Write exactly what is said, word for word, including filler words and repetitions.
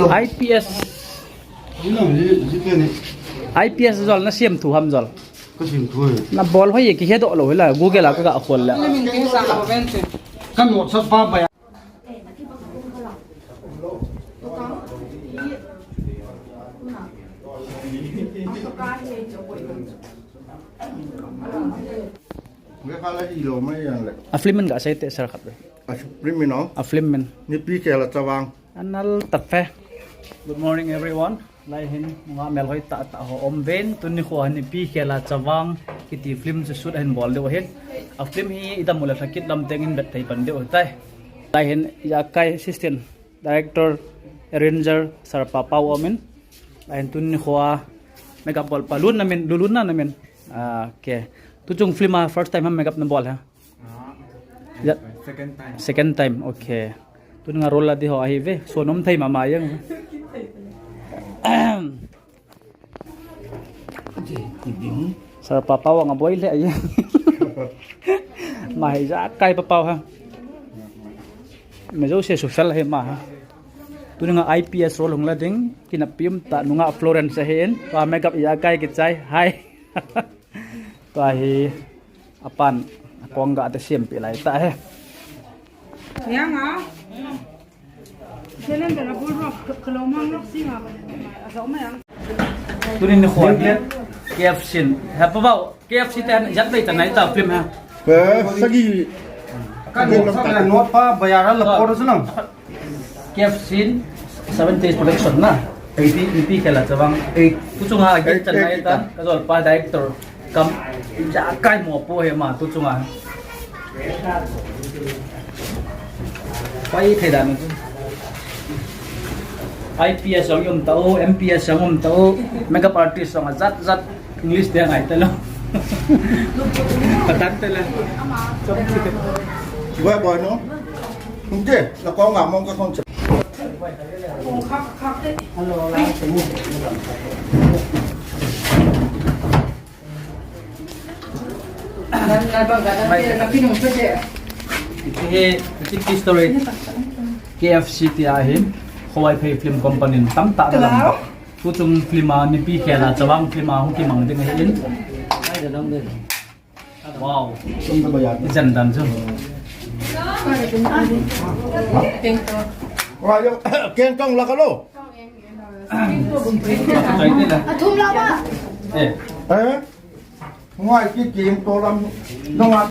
I P S. Ina hi, hi te ni. I P S jol na siam thu ham jol. Ka siam thu hi. Na bol hoi ki he do lo la Google a ka ga khol la. Ka no sa pa ba ya. Ve kha la hi lo mai yang le. A film min ga sai te sar khat ve. A film min no. A film min. Nipi khel a chavang. Anal tafe. Good morning, everyone. Lai hin, nga melhoi tah tah ho um ven, tuni kho hin Nipi khel a chavang kiti film chu shoot ahin bol diu ahin. A film hi idam u le thakit lam teng in vet thei pan diu tai. Lai hin, ijakai assistant director, arranger, Sir Papau um in. Lai hin tuni kho a makeup bol pa lun namin, lulun na namin. Ah, okay. Tu chung film a first time ham makeup na bol ha. Ah, ya. Second time. Second time, okay. Tun nga role la di ho ahi ve, so nom thei mama yang. Sir Papau nga boi le ahi. Ma hi ijakai Papau ha. Me jo se social he ma ha. Tun nga I P S role hung la ding, kinapium ta nunga Florence ahi in, pa makeup ijakai kichai. Hi. Tua hi apan akong ga te siam pi lai ta he. Yang a. Selen da la bul ro, kalau mang nok si nga. Asal ma yang. Tuni ni khoi le K F C in. Ha pa bau, K F C te jat bai ta nai ta film ha. Pe sagi. Kan no sa na no pa bayaran la por sa lang. K F C seventy production na. Eighty, eighty khel a chavang. Eight. Tu chunga eight, eight, eight, eight, ka jol pa director. Kam, ijakai mo po he ma, tu chunga. Pai thei dan. I P S jong um tau, M P S jong um tau, makeup artist jong jat jat. English dia ngai talo. Patan talo. Boy, boy, no? Hindi, nako nga mong ka kong. Iti hi, iti history. K F C ti ahin, Khowai Phei Film Company in tamtah na lam. Tuchung film a Nipi khel a chavang film a hung kimang ding ahin. Wow. Jan dan chu. Wa yo, keng kong la ka lo. Athum la ba. Eh. Eh? Ngai ki kim to lam. Nunga